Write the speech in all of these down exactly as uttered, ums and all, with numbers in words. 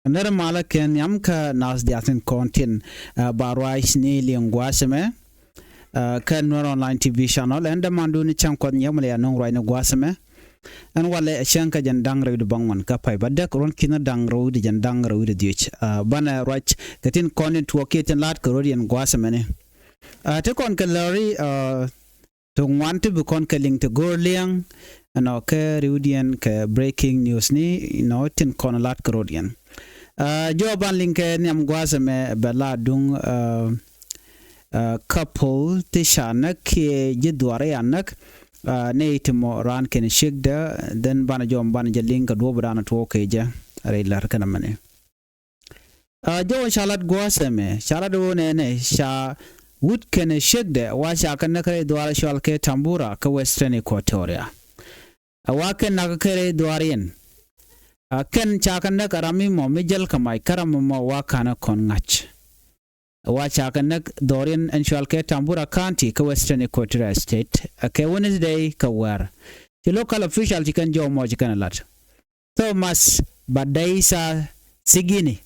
Nɛr malä kɛ nhiam kä nath diaal tin kɔn tin, ah, ba ruac ni liŋ gua̱a̱th ɛmɛ. Ah, kä Nuer Online T V channel, ɛn dämandu ni cäŋ kuɔth nyɛmɛ lɛ ya nuŋ ruac ni gua̱a̱th ɛmɛ. Ɛn walɛ ɛ cäŋ kä jɛn da̱ŋ rɛw di bäŋuan kä pay bädäk, ruɔ̱n ki̱n da̱ŋ rɛw di jɛn da̱ŋ rɛw di dhiec. Ah, banɛ ruac kɛ tin kɔn tin tuɔɔk kiɛ tin la̱t kɛ rot yɛn gua̱a̱th ɛmɛni. Ah, ti kɔn kɛ lääri, ah, ti ŋuan ti bi kɔn kɛ liŋ ti go̱o̱r liɛŋ, ɛnɔ kɛ riwdiɛn kɛ breaking news ni, nɔ tin kɔn la̱t kɛ rot yɛn. Ah, jɔw ban liŋ kɛ nhiam gua̱a̱th ɛmɛ bɛ la duŋ, ah, ah, couple ti ca näk kiɛ ji̱ dhuaar ya näk, ah, nɛy ti mɔ raan kɛn ciekdɛ, then banɛ jɔw banɛ jɛ liŋ kɛ duɔ̱ɔ̱p dan tuɔɔk kɛ jɛ rɛy lär kɛn ɛmɛni. Ah, jɔw ca lat gua̱a̱th ɛmɛ, ca lat ɣöö nɛnɛ, ca wut kɛnɛ ciekdɛ, wa ca kɛ näk rɛy dhuaar cɔal kɛ Tambura kä Western Equatoria. A wa kɛn nak kɛ rɛy dhuaar yɛn. A kɛn ca kɛ näk ram mi mɔ mi jäl kɛ mac kä ram mi mɔ wa ka̱n kɔn ŋa̱c. A wa ca kɛ näk dhuaar yɛn ɛn cɔal kɛ Tambura County kä Western Equatoria State. A kɛ Wednesday kɛ wäär. Ci local official ci kɛn jɔw mɔ ci kɛn lat. Thomas Badaisa Sigini,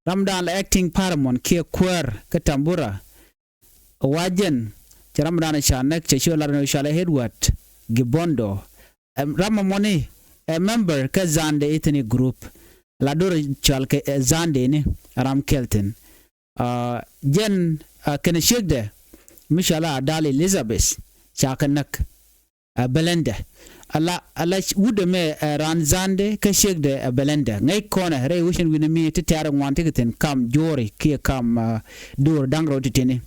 ramdan la acting paramount kiɛ kuäär kä Tambura. Wa jɛn cɛ ramdan ca näk cɛ ci lar ni cɔal Edward Gibondo. Ɛm, ram mɔni ɛ member kä Zande ethnic group. La dor cɔal kɛ, eh, Zande ni ram kɛl thin. Ah, jɛn, ah, kɛnɛ ciekdɛ mi cɔal Adal Elizabeth ca kɛ näk. Ɛ Bɛlɛndɛ. Ala, ala wut ɛmɛ, ɛ, raan Zande kä ciekdɛ ɛ Bɛlɛndɛ. Ŋäc kɔnɛ rɛy wecin wi̱nɛ mi ti tɛ̈r ŋuan ti kɛ thi̱n kam juɔri kiɛ kam, ɛ, duɔr da̱ŋ rɛw ti ti̱ni.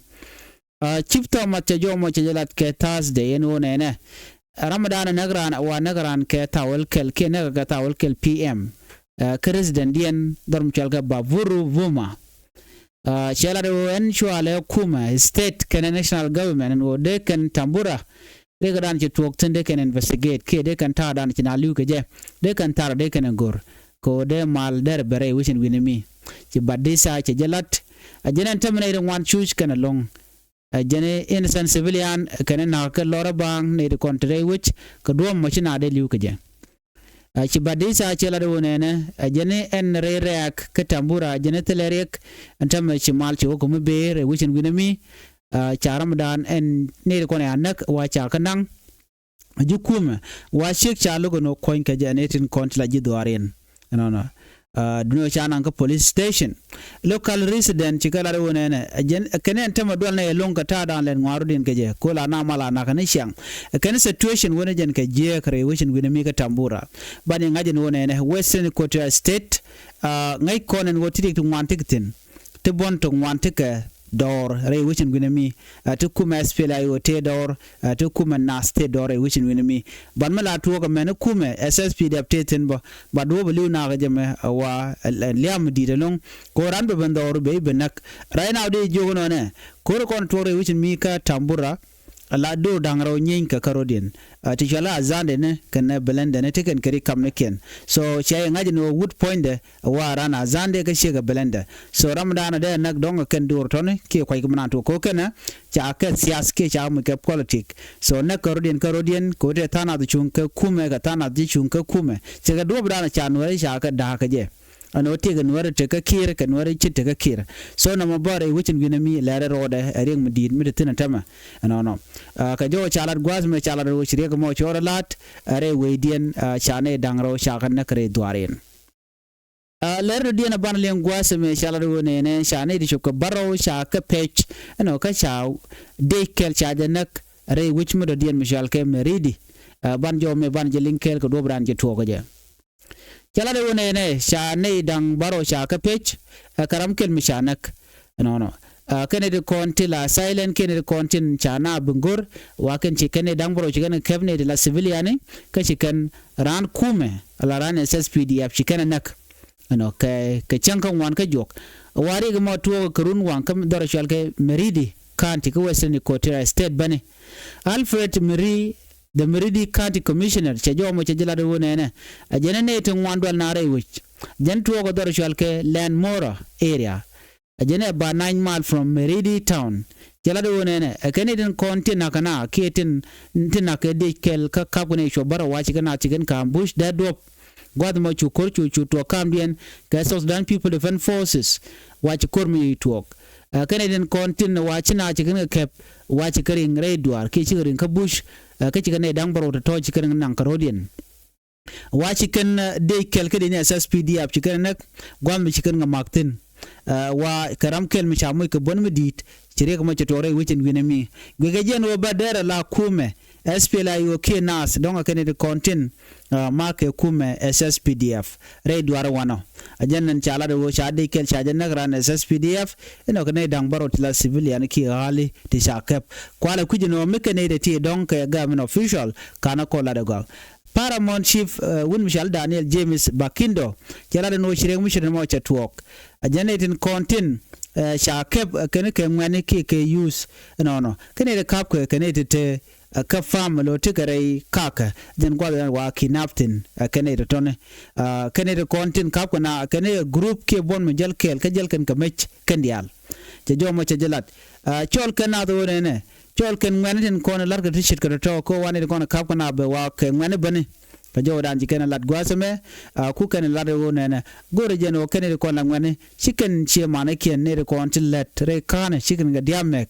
Ɛ, Chief Thomas cɛ jɔw mɔ cɛ jɛ lat kɛ Thursday ɛn ɣöö nɛnɛ. Ɛ, ramdan ɛ näk raan, wa näk raan kɛ thaw wäl kɛl kiɛ näk kɛ thaw wäl kɛl P M. Ɛ, kä residentdiɛn dhɔr mi cɔal kɛ Bavuru Vuma. Ɛ, cɛ lat ɣöö ɛn cɔalɛ kumɛ state kɛnɛ national government ɛn ɣöö dee kɛn Tambura. Dee kɛ dan ci tuɔɔk thi̱n dee kɛn investigate kiɛ dee kɛn ta̱a̱ dan ci na li̱w kɛ jɛ. Dee kɛn thar dee kɛn go̱r. Kɛ ɣöö dee mal derɛ bɛ rɛy wecin wi̱nɛ mi. Ci Badaisa cɛ jɛ lat. A jɛn ɛn tämɛ nɛy ti ŋuan cuc kɛn ɛlɔ̱ŋ. A jɛn innocent civilian kɛn nak kɛ lɔrä baŋ nɛy ti kɔn te rɛy wec kɛ duɔ̱ɔ̱p mɔ ci na dee li̱w kɛ jɛ. A ci Badaisa cɛ lat ɣöö nɛnɛ, a jɛn ɛn rɛy rɛ̈ɛ̈k kä Tambura, a jɛn thilɛ riɛk, ɛn tämɛ ci mal ci wä kɛ mi bëë rɛy wecin wi̱nɛ mi, a, ca ramdan ɛn nɛy ti kɔn ɛ a näk wa ca kä naŋ. A ji̱ kumɛ, wa ciek ca lo̱k ɛn ɣöö kuɔ̱ny kɛ jɛ ɛn ɛ tin kɔn ti la ji̱ dhuaar yɛn. Ɛnɔnɔ. A, duundɛ ca naŋ kä police station. Local resident ci kɛ lat ɣöö nɛnɛ, ɛ jɛn, ɛ kɛn ɛn tämɛ dual nɛ ɛlɔ̱ŋ kɛ ta̱a̱ da̱a̱n lɛn ŋua̱r rɔ̱diɛn kɛ jɛ. Ko̱ la na mal a nakä ni ciaŋ. Ɛ kɛn situation wänɛ jɛn kɛ jiääk rɛy wecin wi̱nɛ mi kä Tambura. Banɛ ŋa̱c ɛn ɣöö nɛnɛ, Western Equatoria State, a, ŋäc kɔn ɛn ɣöö ti riɛk ti ŋuan ti kɛ thi̱n. Ti buɔ̱n ti ŋuan ti kɛ dɔɔr rɛy wecin wi̱nɛ mi. A, ti kumɛ S P L A I O tëë dɔɔr, a, ti kumɛ nath tëë dɔɔr rɛy wecin wi̱nɛ mi. Ban mi la tuɔɔk ɛmɛn kumɛ S S P D F tëë thi̱n bä, ba duɔ̱ɔ̱p ɛ li̱w nakä jɛ mɛ, a, wa, ɛ, ɛ, liam di̱i̱t ɛlɔ̱ŋ. Kɛ ɣöö ran bɛ ben dhɔr bɛ i̱ ben näk. Right now dee jiök ɛnɔnɛ. Ko̱r kɔn tuɔɔk rɛy wecin mi kä Tambura. A la do̱r da̱ŋ rɛw nyieeny kɛ kärɔ̱diɛn. A, ti cɔal a Zande ni kɛnɛ Bɛlɛndɛ ni ti kɛn kɛ ri kamnikiɛn. So, cɛ yɛ ŋa̱c ni wä wut puɔ̱nydɛ, wa ran a Zande kä ciek a Bɛlɛndɛ. So, ramdan a dee näk dɔ̱ŋ kɛn do̱r tɔ̱ni kiɛ kuac kɛ mi na tuɔɔk ko̱ kɛnɛ, ca kɛ thiath kiɛ ca mi kɛ politik. So, näk kärɔ̱diɛn kärɔ̱diɛn, ko̱ tɛ tha̱a̱ŋ nath cuŋ kɛ kumɛ, kɛ tha̱a̱ŋ nath ci cuŋ kɛ kumɛ. Cɛ kɛ duɔ̱ɔ̱pdan ca Nuäri ca kɛ da̱a̱k kɛ jɛ. Ɛn ɣöö tiek kɛ Nuäri tekɛ Kiir, kɛ Nuäri ci tekɛ Kiir. So nɔmɔ bä rɛy wecin wi̱nɛ mi lɛrɛ rɔɔdɛ, ɛ riɛk mi di̱i̱t mi te thi̱n ɛ tämɛ. Ɛnɔnɔ. A, kɛ jɔw ca lat gua̱a̱th mɛ ca lat ɣöö ci riɛk mɔ cɔɔr ɛ la̱t, ɛ rɛy wecdiɛn, a, ca nɛy da̱ŋ rɛw ca kɛ näk rɛy dhuaar in. A, lɛr dɔ̱diɛn ɛ ban liɛŋ gua̱a̱th mɛ ca lat ɣöö nɛnɛ ca nɛy ti cop kɛ bärɔw ca kɛ pec. Ɛnɔ kä ca dec kɛl ca jɛ näk rɛy wec mi dɔ̱diɛn mi cɔal kɛ Meridi. A, ban jɔw mɛ ban jɛ liŋ kɛɛl kɛ duɔ̱ɔ̱pdan jɛ tuɔɔk kɛ jɛ. Ca lat ɛ wä nɛnɛ, ca nɛy da̱ŋ bärɔw ca kɛ pec, ɛ kɛ ram kɛl mi ca näk. Ɛnɔnɔ. A, kɛn ɛ ti kɔn ti la silent, kɛn ɛ ti kɔn tin ca na bi go̱r, wa kɛn ci kɛn nɛy da̱ŋ bärɔw ci kɛn kɛ kɛp nɛy ti la civilian ni, kä ci kɛn raan kumɛ, la raan S S P D F ci kɛn ɛ näk. Ɛnɔ, kɛ, kɛ cäŋ kä ŋuan kä juɔk. Wa riɛk mɔ tuɔɔk kɛ run waŋ kä dhɔr cɔal kɛ Meridi County kä Western Equatoria State bäni. Alfred Miri, the Meridi County Commissioner, cɛ jɔw mɔ cɛ ji̱ lat ɛ wä nɛnɛ. A jɛn ɛ nɛy ti ŋuan dual na rɛy wec. Jɛn tuɔɔk ɛ dhɔr cɔal kɛ Land Mora area. A jɛn ɛ ba nine mile from Meridi town. Cɛ lat ɛ wä nɛnɛ. Ɛ kɛn nɛy tin kɔn tin nakä na kiɛ tin, tin nakä dec kɛl kä kap kɛ nɛy cuɔp bärɔw wa ci kɛn na ci kɛn ka̱m bush dee duɔ̱p. Gua̱th mɔ cu ko̱r cu cu tuɔɔk kamdiɛn kɛ South Sudan People Defense Forces. Wa ci ko̱r mi tuɔɔk. Ɛ, kɛnɛ tin kɔn tin wa ci na ci kɛn kɛ kɛp wa ci kɛ riŋ rɛy duaar kiɛ ci kɛ riŋ kä bush. Ɛ, kä ci kɛn nɛy da̱ŋ bärɔw tɔ̱tɔ̱ ci kɛn naŋ kɛ ro̱diɛn. Wa ci kɛn, ɛ, dec kɛl kä dec ni S S P D F ci kɛn näk gua̱th mi ci kɛn kɛ mak thi̱n. Ɛ, wa kɛ ram kɛl mi ca moc kɛ buɔ̱n mi di̱i̱t ci riɛk mɔ ci tuɔɔk rɛy wecin wi̱nɛ mi. Guickɛ jiɛn wä bä derɛ la kumɛ S P L A I O kiɛ naath dɔ̱ŋ a kɛn it kɔn tin, ɛ, ma kɛ kumɛ S S P D F rɛy duaar wanɔ. A jɛn nɛn ca lat wä ca dec kɛl ca jɛ näk ran S S P D F inɔ kɛ nɛy da̱ŋ bärɔw ti la civilian kiɛ ɣa̱li ti ca kɛp. Kualɛ kui̱c inɔ mi kɛn it ti dɔ̱ŋ kɛ government official kanɛ kɔ lat ɛ gɔak. Paramount Chief, ɛ, wun mi cɔal Daniel James Bakindo cɛ lat ɛn ɣöö ci riɛk mi ci rɛn mɔ cɛ tuɔɔk. A jɛn ɛ tin kɔn tin, ɛ, ca kɛp, ɛ, kɛn kɛ ŋuɛ̈ni kiɛ kɛ youth ɛnɔnɔ kɛn ɛ ti ka̱p kɛ kɛn ɛ ti te, ɛ, kä farm lo ti kɛ rɛy kakä jɛn guath ɛn wa kidnap thi̱n, ɛ, kɛn ɛ ti tɔ̱ni. Ɛ, kɛn ɛ ti kɔn tin ka̱p kɛ na kɛn ɛ group kiɛ buɔ̱n mi jäl kɛɛl kä jäl kɛn kɛ mec kɛn diaal. Cɛ jɔmɔ cɛ jɛ lat, ɛ, cɔl kɛn nath ɣöö nɛnɛ cɔl kɛn ŋuɛ̈ni tin kɔn ɛ la̱rkɛ ti ce̱tkɛ tɔ̱tɔ̱ kä wanɛ ti kɔn ɛ ka̱p kɛ na bɛ wa kɛ ŋuɛ̈ni bäni. Kɛ jɔwdan ci kɛn lat gua̱a̱th ɛmɛ, ɛ, ku kɛn lat ɣöö nɛnɛ go̱rɛ jɛn ɣöö kɛn ti kɔn la ŋuɛ̈ni ci kɛn ciɛ manikiɛn ni ti kɔn ti lät rɛy ka̱nɛ ci kɛn kɛ dia̱a̱p mɛk.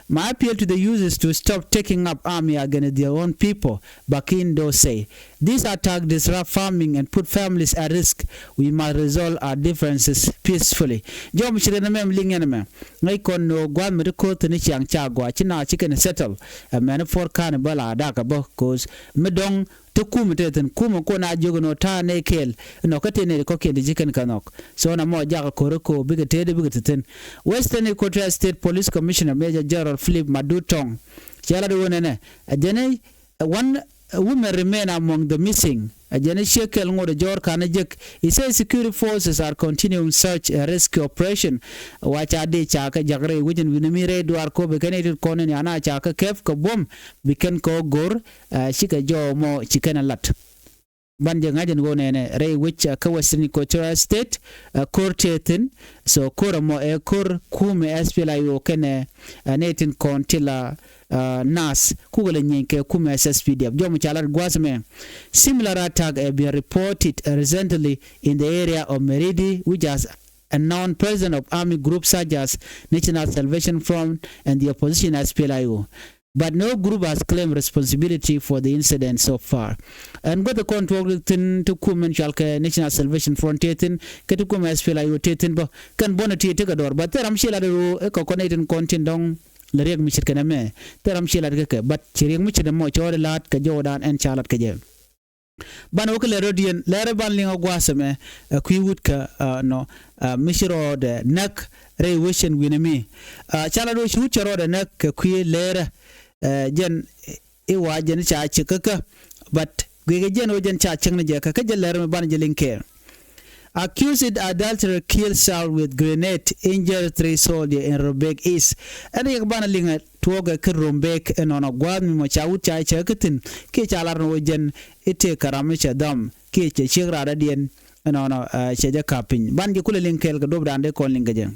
My appeal to the youth is to stop taking up army against their own people, Bakindo say. This attack disrupt farming and put families at risk. We must resolve our differences peacefully. Jɔm ci rɛn ɛmɛ mi liŋ ɛn ɛmɛ. Ŋäc kɔn ni ɣöö gua̱a̱th mi ti ko̱o̱th ni ciaŋ ca gɔaa ci na ci kɛn settle. Ɛ mɛn puɔ̱r ka̱n bä la dakä bä, 'cause mi dɔ̱ŋ te kumɛ te thi̱n, kumɛ kɔn a jiök ɛn ɣöö ta̱a̱ nɛy kɛɛl inɔ kä te nɛy kɔ̱kiɛn ti ci kɛn kɛ nhɔk. So na mɔ jakä ko̱r ɛ ko̱o̱p bikɛ teet bikɛ te thi̱n. Western Equatoria State Police Commissioner Major General Philip Madu Tong cɛ lat ɣöö nɛnɛ ɛ jɛn ɛ one women remain among the missing. Ɛ jɛn ɛ ciek kɛl ŋot ɛ jɔɔr ka̱n ɛ jek. He says security forces are continuing search and rescue operation. Wa ca dee ca kɛ jak rɛy wecin wi̱n mi rɛy duaar ko̱o̱p ɛ kɛn ɛ tit kɔn in yan a ca kɛ kɛp kɛ buɔ̱m bi kɛn kɛ ɣöö go̱r, ɛ, cikɛ jɔw mɔ ci kɛn ɛ lat. Ban jɛ ŋa̱c ɛn ɣöö nɛnɛ rɛy wec, ɛ, kä Western Equatoria State, ɛ, ko̱r tëë thi̱n. So ko̱r ɛmɔ ɛ ko̱r kumɛ S P L A I O kɛnɛ, ɛ, nɛy tin kɔn ti la, ɛ, naath kukɛ lɛ nyieeny kɛ kumɛ S S P D F. Jɔmɔ ca lat gua̱a̱th ɛmɛ. Similar attack have been reported, ɛ, recently in the area of Meridi, which has a known presence of army groups such as National Salvation Front and the opposition S P L A I O. But no group has claimed responsibility for the incident so far. Ɛn guäth kɔn tuɔɔk ti thi̱n ti kumɛ in cɔal kɛ National Salvation Front tëë thi̱n kä ti kumɛ S P L A I O tëë thi̱n bä kɛn buɔ̱n ti ti kɛ dɔɔr. But thil ram ci lat ɛ ɣöö ɛ kɛ kɔn ɛ tin kɔn tin dɔ̱ŋ lɛ riɛk mi ce̱tkɛ nɛmɛ. Thil ram ci lat kɛ kɛ, but ci riɛk mi ce̱t ɛmɔ cɔɔl ɛ la̱t kɛ jɔwdan ɛn ca lat kɛ jɛ. Banɛ wä kä lɛr rɔ̱diɛn, lɛrɛ ban liŋ a gua̱a̱th ɛmɛ, ɛ, kui̱ wut kä, ɛ, nɔ, ɛ, mi ci rɔɔdɛ näk rɛy wecin wi̱nɛ mi. Ɛ, ca lat wec wut cɛ rɔɔdɛ näk kɛ kui̱ lɛrɛ, ɛ, jɛn i̱ wa jɛn ca cik kä kä. But guikɛ jɛn wä jɛn ca cik ni jɛ kä kä jɛ lɛr mi ban jɛ liŋ kɛ. Accused adulterer kills child with grenade, injures three soldier in Rumbek East. Ɛn yɛk banɛ liŋɛ tuɔɔkɛ kä Rumbek ɛnɔnɔ gua̱a̱th mi mɔ ca wut ca cɛ kä thi̱n kiɛ ca lar ni wä jɛn i̱ tëë kɛ ram mi cɛ dham kiɛ cɛ ciek raadädiɛn ɛnɔnɔ, ɛ, cɛ jɛ ka̱p piny. Ban ji̱ kulɛ liŋ kɛɛl kɛ duɔ̱pdan dee kɔn liŋ kɛ jɛ.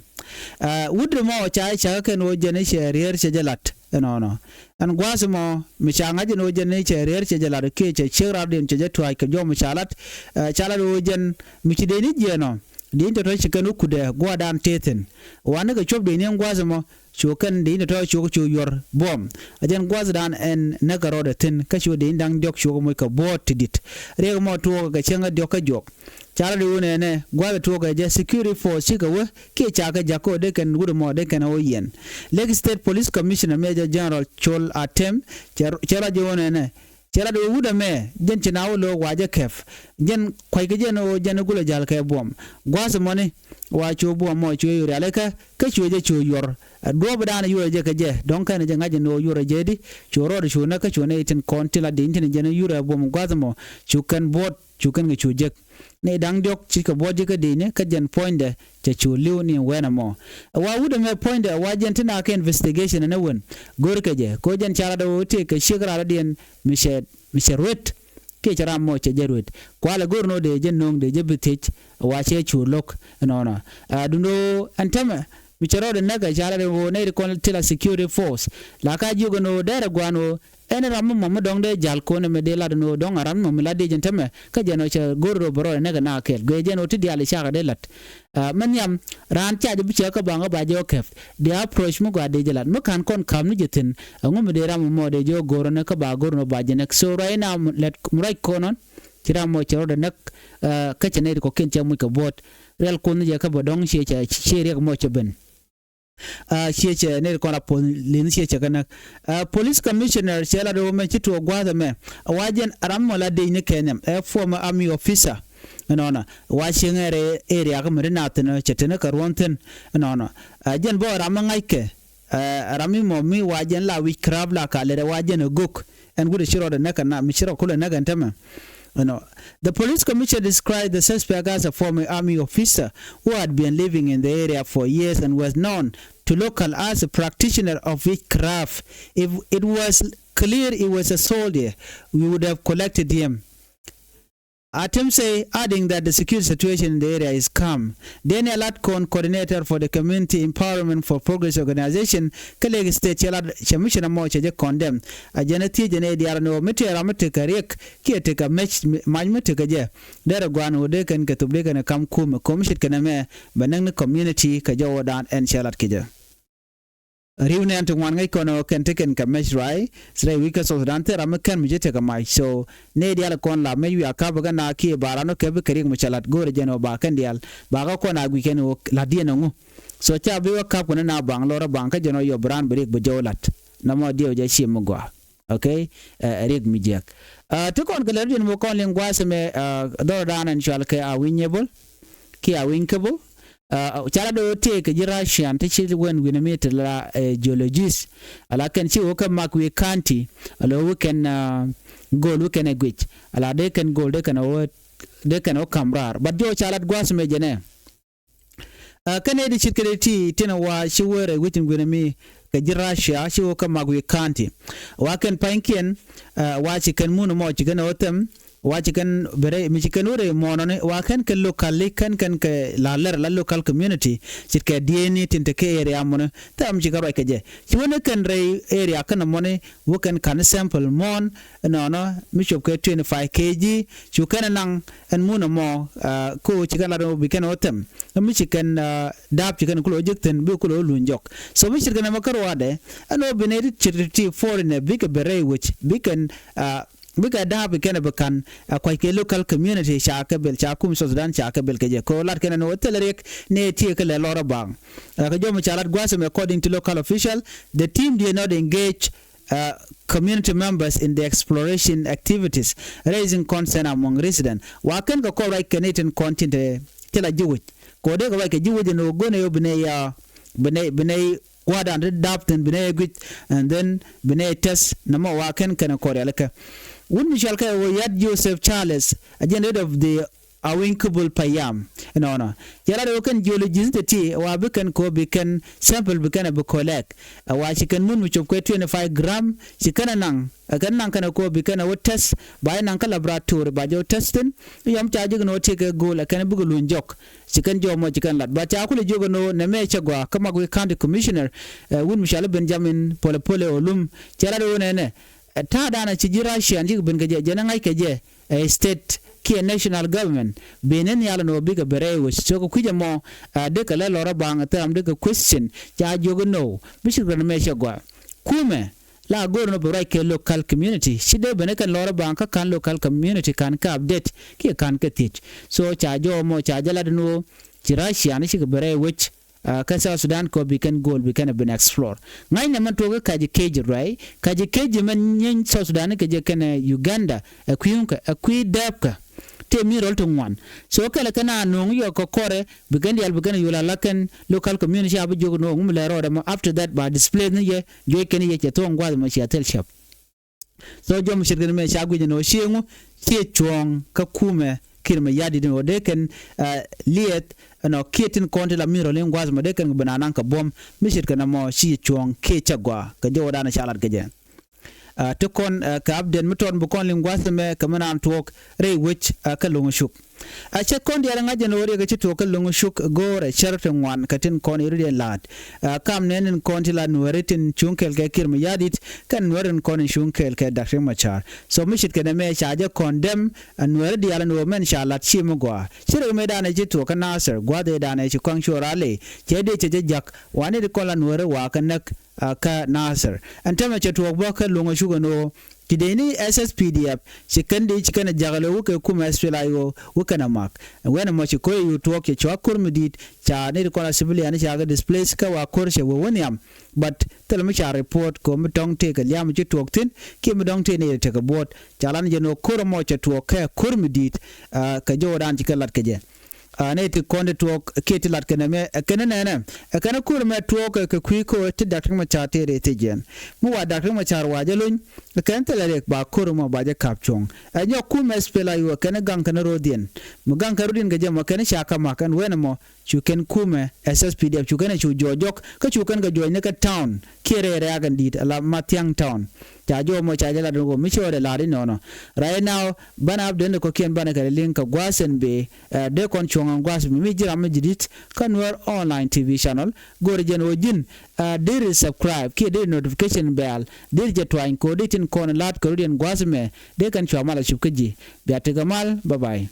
Ɛ, wut ɛmɔ ca cɛ kä kɛn wä jɛn i̱ cɛ rier cɛ jɛ lat ɛnɔnɔ. Ɛn gua̱a̱th ɛmɔ mi ca ŋa̱c ɛn ɣöö jɛn ni cɛ rier cɛ jɛ lat kiɛ cɛ ciek raardiɛn cɛ jɛ tua̱a̱c kɛ jɔm mi ca lat. Ɛ, ca lat ɣöö jɛn mi ci dee ni jiɛɛn ɔ dee ni tɔ̱tɔ̱ ci kɛn wä kutdɛ gua̱a̱dan tëë thi̱n. Wa̱n ni kɛ cuɔ̱p dee ni ɛn gua̱a̱th ɛmɔ cu kɛn dee ni tɔ̱tɔ̱ cu kɛ cu yuɔr buɔ̱m. Ɛ jɛn gua̱a̱thdan ɛn näk kɛ rɔɔdɛ thi̱n kä cu dee ni da̱ŋ diɔ̱k cu kɛ moc kɛ buɔ̱ɔ̱t ti di̱t. Riɛk ɛmɔ tuɔɔkɛ kɛ cäŋ ɛ diɔ̱k kä juɔk. Ca rɔ di wun ɛnɛ gua̱th tuɔɔkɛ jɛ security force cikɛ wä kiɛ ca kɛ ja̱k kä wä dee kɛn wut ɛmɔ dee kɛn ɛ wä yiɛn. Lake State Police Commissioner Major General Chol Atem cɛ, cɛ rɔ jɛ wun ɛnɛ. Cɛ rɔ di wä wut ɛmɛ jɛn ci na wä lo̱o̱k wa jɛ kɛp. Jɛn kua̱ckɛ jɛn ɛ wä jɛn ɛ gulɛ ja̱l kɛ buɔ̱m. Gua̱th ɛmɔni wa cu buɔ̱m mɔ cu ɛ yu rialikä kä, kä cu jɛ cu yuɔr. Ɛ duɔ̱ɔ̱pdan ɛ yuɔr jɛ kɛ jɛ dɔ̱ŋ kɛn jɛ ŋa̱c ɛn ɣöö yuɔr jɛ di cu rɔɔd cu näk kä cu nɛy tin kɔn ti la di̱ny tin jɛn ɛ yur ɛ buɔ̱m gua̱th ɛmɔ cu kɛn buɔ̱t cu kɛn kɛ cu jek. Ni da̱ŋ diɔ̱k cikɛ buɔ̱t ji̱ kä di̱i̱ni kä jɛn puɔ̱nydɛ cɛ cu li̱w ni wɛn ɛmɔ. Ɛ wa wut ɛmɛ puɔ̱nydɛ ɛ wa jɛn ti na kɛ investigation ɛn ɛ wen. Go̱rkɛ jɛ kɛ ɣöö jɛn ca lat ɛ ɣöö tëëkɛ ciek raaradiɛn mi cɛ, mi cɛ ruet. Kiɛ cɛ ram mɔ cɛ jɛ ruet. Kualɛ go̱r ni ɣöö dee jɛ no̱o̱ŋ dee jɛ bi thiec ɛ wa cɛ cu lo̱k ɛnɔnɔ. Ɛ duundɛ ɣöö ɛn täämɛ mi cɛ rɔɔdɛ näk ɛ ca lat ɛn ɣöö nɛy ti kɔn ti la security force la ka jiök ɛn ɣöö dɛrɛ gua̱a̱n ɣöö ɛn ram mi mɔm mi dɔ̱ŋ dee ja̱l kɔn ɛmɛ dee lat ɛn ɣöö dɔ̱ŋ a ram mi mɔm mi la diec ɛn tämɛ kä jɛn ɣöö cɛ go̱r rɔ bɛ rɔɔdɛ näk ɛ na kɛɛl guiɛ jɛn ɣöö ti diaal i̱ cakɛ dee lat. Mɛ nhiam raan ca jɛ bi cɛ kä baŋ kä ba jɛ ɣä kɛp dee approach mi gɔaa dee jɛ lat mi ka̱n kɔn ka̱m ni jɛ thi̱n. Ɛŋu mi dee ram ɛmɔ dee jɛ ɣä go̱r ɛn kä ba go̱r ɛn ɣöö ba jɛ näk so right now lɛt mi ruac kɔn ɔn ci ram mɔ cɛ rɔɔdɛ näk. Kä cɛ nɛy ti kɔ̱kiɛn cɛ muc kɛ buɔ̱ɔ̱t rial kun ni jɛ kä bɛ dɔ̱ŋ ciɛ cɛ ciɛ riɛk mɔ cɛ ben. Ciɛ cɛ nɛy ti kɔn a puɔ̱th li̱n ciɛ cɛ kɛ näk. Police commissioner cɛ la do̱ mɛ ci tuɔɔk gua̱a̱th ɛmɛ a wa jɛn ram mɔ la dec ni kɛn nhiam ɛ former army officer. Ɛnɔnɔ wa cieŋ ɛ rɛ area kä mi ri na thin cɛ thin kä ruɔ̱n thin. Ɛnɔnɔ jɛn bä ram mi ŋa̱ckɛ ram mi mɔ mi wa jɛn la witchcraft la ka lɛrɛ wa jɛn ɛ gök. Ɛn wut ɛ ci rɔɔdɛ näk ɛn na mi ci rɔ kulɛ näk ɛn tämɛ. You know, the police commissioner described the suspect as a former army officer who had been living in the area for years and was known to local as a practitioner of witchcraft. If it was clear he was a soldier, we would have collected him. Atem say, adding that the security situation in the area is calm. Daniel Atkon, coordinator for the Community Empowerment for Progress Organization, kä Lake State cɛ lat cɛ mi ci na mɔ cɛ jɛ condemn. A jɛn a thiec jɛn ɛ diaal ni ɣöö mi tëë ram mi tekɛ riɛk kiɛ tekɛ mec mac mi tekɛ jɛ. Derɛ gua̱a̱n ɣöö dee kɛn kɛ thop dee kɛn kɛ kam kumɛ komi ce̱tkɛ nɛmɛ bɛ näk ni community kɛ jɔwä dan ɛn cɛ lat kɛ jɛ. Ri̱w nɛn ti ŋuan ŋäc kɔn ɣöö kɛn tekɛn kɛ mec ruac. Thilɛ wi̱c kä South Sudan thil ram mi kɛn mi ci tekɛ mac so nɛy diaal kɔn la mec wi̱i̱ a ka̱p kä na kiɛ ba ran wä kɛp bi kɛ riɛk mi cɛ lat go̱o̱rɛ jɛn ɣöö ba kɛn diaal ba kä kɔn a gui̱c kɛn ɣöö la̱t diɛn ɛŋu. So ca bi wä ka̱p kuni na baŋ lɔr a baŋ kä jɛn ɔ yɔ bi raan bi riɛk bi jɔw lat. Nɔmɔ diɛw jɛ ci mi gɔaa. Okay. Ɛ riɛk mi jiɛk. Ti kɔn kɛ lɛ rut yɛn mi kɔn liŋ gua̱a̱th ɛmɛ dhɔr dan ɛn cual kɛ a wi̱ny nyɛ bol. Kiɛ a wi̱ny kä bol. Ca la dee wä tëë kɛ ji̱ Russian ti ci wen wi̱n mi ti la geologist. Ala kɛn ci wä kɛ mak wi̱i̱ county. Ala wä kɛn go̱o̱l wä kɛn ɛ guic ala dee kɛn go̱o̱l dee kɛn wä dee kɛn wä ka̱m raar but jɔw ca lat gua̱a̱th ɛmɛ jɛnɛ. Kä nɛy ti ce̱tkɛ ti tin wa ci wee rɛy wec in gui̱n mi kɛ ji̱ Russia ci wä kä mak wi̱i̱ ka̱n ti wa kɛn pa̱nykiɛn. Wa ci kɛn mun mɔ ci kɛn ɣä thɛm wa ci kɛn bɛ rɛy mi ci kɛn wä rɛy mɔnɔni wa kɛn kɛ local li kɛn kɛn kɛ la lɛr la local community ce̱tkɛ dieni tin te kɛ area mɔni thɛm ci kɛ ruac kɛ jɛ ci wä ni kɛn rɛy area kɛn mɔni wä kɛn ka̱n sample mɔn. Ɛnɔnɔ mi cop kɛ twenty five kg cu kɛn naŋ ɛn mun ɛmɔ. Ko ci kɛn lat ɛmɔ bi kɛn ɔ thɛm mi ci kɛn da̱a̱p ci kɛn kulɔ jek thin bi kulɔ luny jɔk so mi cit kɛn ɛmɔ kä ruaadɛ. Ɛn ɔ bi nɛy ti cit ti foreigner bikɛ bɛ rɛy wec bi kɛn bikɛ da̱a̱p bi kɛn ɛ bi ka̱n. Kuac kɛ local community ca kɛ bil ca kum South Sudan ca kɛ bil kɛ jɛ ko lat kɛn ɛn ɔ thil riɛk nɛ tiek kɛ lɛ lɔr ɛ baŋ. Kɛ jɔm ca lat gua̱a̱th ɛmɛ according to local official the team did not engage community members in the exploration activities, raising concern among residents. Wa kɛn kɛ kɔn ruac kɛn itin kɔn tin te ti la jiwic kɛ wä dee kɛ ruac kɛ jiwic in wä gönɛ yo binɛ ya binɛ binɛ wadan ti dap thin binɛ ya guic and then binɛ ya test namɔ wa kɛn kɛn kɔr yalikä. Wun mi cual kɛ wä yat Joseph Charles a jɛn head of the a wi̱ny käbul payam. Ɛnɔnɔ cɛ lat ɛ wä kɛn jiöli ji̱th ti ti wa bi kɛn kɛ wä bi kɛn sample bi kɛn ɛ bi kolɛk. Ɛ wa ci kɛn mun mi cop kɛ twenty five gram ci kɛn ɛ naŋ ɛ kɛn naŋ kɛn ɛ kɛ wä bi kɛn ɛ wä test ba jɛ naŋ kä laboratory ba jɛ wä testin. Yɔm ca ji̱k ni wä ti kɛ go̱o̱l ɛ kɛn ɛ bikɛ luny jɔk. Ci kɛn jɔk mɔ ci kɛn lat ba ca kulɛ jiök ɛn wä nɛ mɛ cɛ gɔaa kä mak wi̱i̱ county commissioner. Ɛ wun mi cɔal i̱ Benjamin Pole Pole Olum cɛ lat ɛ wä nɛnɛ. Ɛ ta̱a̱ danɛ ci ji̱ Russian ji̱k ben kɛ jɛ jɛn ɛ ŋa̱c kɛ jɛ. Ɛ state kiɛ national government ben ni nhial ni wä bikɛ bɛ rɛy wec so kɛ kui̱c ɛmɔ. Dee kɛ lɛ lɔr ɛ baŋ ɛ thɛm dee kɛ question ca jiök ɛ no bi cit kɛ rɛn mɛ cɛ gɔaa. Kumɛ la go̱o̱r ni wä bɛ ruac kɛ local community ci dee ben ni kɛn lɔr ɛ baŋ kä ka̱n local community ka̱n kɛ update kiɛ ka̱n kɛ thiec. So ca jɔw ɛmɔ ca jɛ lat ni wä ci Russian cikɛ bɛ rɛy wec. Kä South Sudan kɔ bi kɛn go̱o̱l bi kɛn ɛ ben explore. Ŋa̱cnɛ mɛn tuɔɔk i̱ ka̱c i̱ kec i̱ ruɛy ka̱c i̱ kec i̱ mɛn nyieeny South Sudan i̱ kɛ jɛ kɛn ɛ Uganda ɛ kui̱ ŋukä ɛ kui̱ dɛɛpkä. Tëë min rɔl ti ŋuan so kɛlɛ kɛn a no̱o̱ŋ yɔk kɛ kɔrɛ bi kɛn diaal bi kɛn ɛ yol ala kɛn local community a bi jiök no̱o̱ŋ mi lɛ rɔɔdɛ mɔ after that ba displace ni yɛ juɔc kɛn yɛ cɛ thuɔ̱ɔ̱ŋ gua̱th mɔ cia thil cäp. So jɔm ce̱tkɛ ni mɛ ca guic ɛn ɣöö cieŋu ciɛ cuɔ̱ɔ̱ŋ kä kumɛ kiɛ mɛ ya̱di̱t ɛn ɣöö dee kɛn liɛth ɛnɔ kiɛ tin kɔn ti la min rɔ̱l in gua̱a̱th mɛ dee kɛn kɛ ben anaŋ kɛ buɔ̱m mi ce̱tkɛ nɔmɔ ciɛ cuɔ̱ɔ̱ŋ kiɛ cä gɔaa kɛ jɔwädan ca lat kɛ jɛ. Ti kɔn kɛ update mi tɔt bi kɔn liŋ gua̱a̱th mɛ kɛ mi naan tuɔɔk rɛy wec kä lo̱ŋ cuk. A cɛ kɔn diaal ŋa̱c jɛn ɣöö riɛk ci tuɔɔk kä Loŋ Cuk go̱o̱rɛ cär ti ŋuan kɛ tin kɔn i̱ rut yɛn la̱a̱t. Ɛ, kam nɛn in kɔn ti la Nuääri tin cuŋ kɛɛl kɛ Kiir Mayardit kɛn Nuääri in kɔn in cuŋ kɛɛl kɛ Dak Riek Machar. So mi ce̱tkɛ nɛmɛ ca jɛ kɔn dɛm ɛ Nuääri diaal in ɣöö mɛn ca la̱t ci mi gɔaa. Ci rɛy mëëdan ɛ ci tuɔɔk kä Nasir gua̱a̱th ëëdan ɛ ci kɔaŋ cuɔr a ley cɛ dee cɛ jɛ jak wanɛ ti kɔn la Nuääri wakä näk kä Nasir. Ɛn tämɛ cɛ tuɔɔk bä kä Loŋ Cuk ɛn ɣöö ti dee ni S S P D F ci kɛn dee ci kɛn ɛ jakä lo̱ wä kɛ kumɛ S P L A I O wä kɛn ɛ mak. Ɛn wen ɛmɔ ci ko̱r ɛ yu tuɔɔk cɛ cua ko̱r mi di̱i̱t ca ni ti kɔn a civilian ca kɛ displace kä wa ko̱r cɛ wä wä nhiam. But thilɛ mi ca report kɛ mi tɔŋ tëëk kɛ liam ci tuɔɔk thi̱n kiɛ mi dɔ̱ŋ tëëk ni yɛ tekɛ buɔ̱ɔ̱t ca lan jɛ ni ɣöö ko̱r ɛmɔ cɛ tuɔɔk kɛ ko̱r mi di̱i̱t. Kɛ jɔwdan ci kɛ lat kɛ jɛ. Ɛ nɛy ti kɔn ti tuɔɔk kiɛ ti lat kɛn ɛmɛ ɛ kɛn nɛnɛ ɛ kɛn ko̱r ɛmɛ tuɔɔk kɛ kui̱ ko̱ ti Dak Riek Machar tëë rɛy thiec yɛn. Mi wa Dak Riek Machar wa jɛ lony ɛ kɛn thilɛ riɛk ba ko̱r ɛmɔ ba jɛ ka̱p cuɔ̱ŋ. Ɛ nyɔk kumɛ S P L A I O ɛ kɛn gaŋ kɛn ro̱o̱diɛn. Mi gaŋ kɛn ro̱o̱diɛn kɛ jɛ mɔ kɛn ca kä mak ɛn wen ɛmɔ cu kɛn kumɛ S S P D F cu kɛn ɛ cu juɔc jɔk kä cu kɛn kɛ juɔc ni kɛ town kiɛ rɛy rɛ̈ɛ̈k ɛn di̱i̱t ala Mathiang town. Ca jɔw mɔ ca jɛ lat ni ɣöö mi cɛ wä dee la̱r inɔnɔ. Right now banɛ update ni kɔ̱kiɛn banɛ kɛ liŋ kɛ gua̱a̱th ɛn bee. Ɛ dee kɔn cuɔ̱ŋ ɛn gua̱a̱th mi mi ji̱ ram mi ji̱ di̱t kä Nuer Online T V channel. Go̱o̱rɛ jɛn ɣöö ji̱n ɛ deri subscribe kiɛ deri notification bell deri jɛ tuany kɛ ɣöö dee tin kɔn la̱t kɛ ro̱diɛn gua̱a̱th mɛ dee kɛn cua mal a cup kä ji̱. Bia tekɛ mal, bye bye.